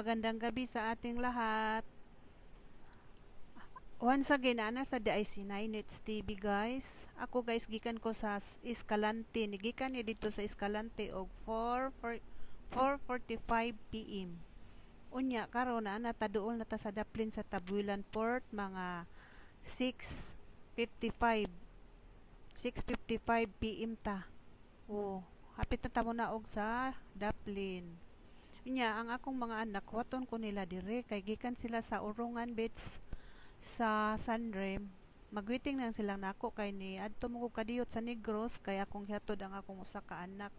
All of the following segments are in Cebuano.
Magandang gabi sa ating lahat. Once again, ana sa DIC 9 Nets TV, guys. Ako, guys, gikan ko sa Escalante. Nigikan ni dito sa Escalante og 4 4:45 PM. Unya karon na ta duol na ta sa Daplin sa Tabuelan Port mga 6:55 6:55 PM ta. Oh, hapit na ta mo na og sa Daplin. Unya ang akong mga anak, huwaton ko nila dire kay gikan sila sa Urungan Beach sa Sandrem. Magwiting lang silang nako kay ni adto mo ko kadiyot sa Negros kay akong hihatod ang akong usa ka anak.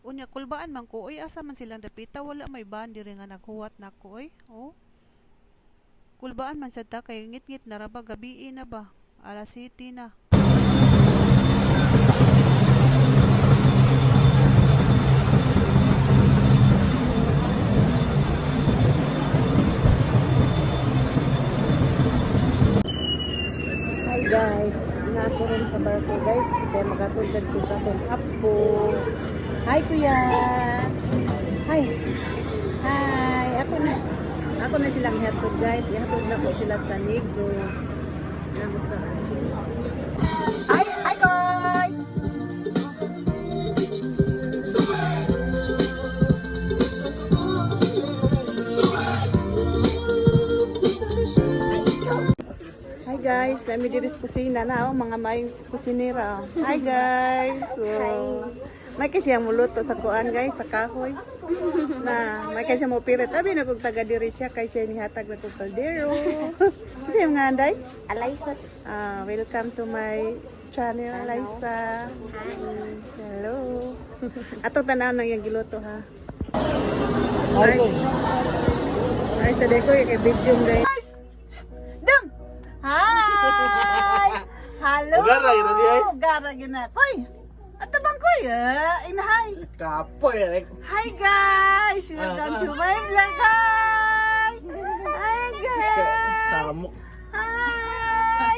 Unya kulbaan man ko, oy, asa man silang dapita, wala may van diri nga naghuwat nako, oy. Oh. Kulbaan man sad ta kay ngit-ngit na ra ba, gabii na ba? Alas 7 na. Hi guys, naa ko ron sa barko, guys. Kaya magatod ko sa akong apo. Hi, kuya. Hi. Hi. Ako na. Ako na silang ihatod, guys. Ihatod na ko sila sa Negros. Ano sa. Hi, hi, Koy! Hi guys, nami diri sa kusina na oh, mga maayong kusinera. Oh. Hi guys. So, may kasi ang muluto sa kuan, guys, sa kahoy. Na, may kasi mo pirit. Abi na kog taga diri siya kay siya nihatag na kog kaldero. Kasi yung nga anday? Alaysa. Ah, welcome to my channel, Liza. Hello. Ato tanaw nang yung giluto ha. Ay, ay sa deko yung kay video, guys. Dam! Hi! Hello! Gara gyud na siya, eh. Gara gyud na. Koy! Ato bang koy? Ah, inahay. Kapoy, eh. Hi guys! Welcome to my vlog. Hi! Hi guys! Samok. Hi!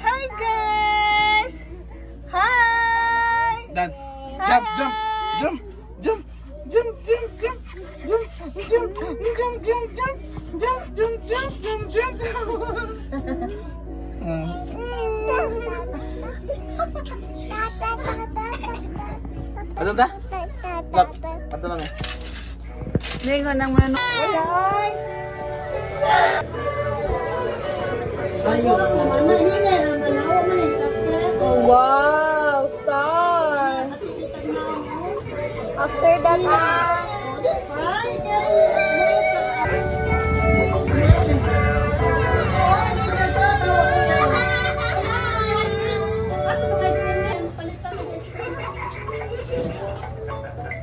Hi guys! Hi! Dan. Jump, jump, jump, jump, jump, jump, jump, jump, jump, jump, jump, jump, jump, jump, jump, jump, jump, jump. Ano ta? Lap. Ato lang eh. Ningon ang mga. Wala! Wow, star. After that, ah.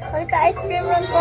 Palita ice cream ron po.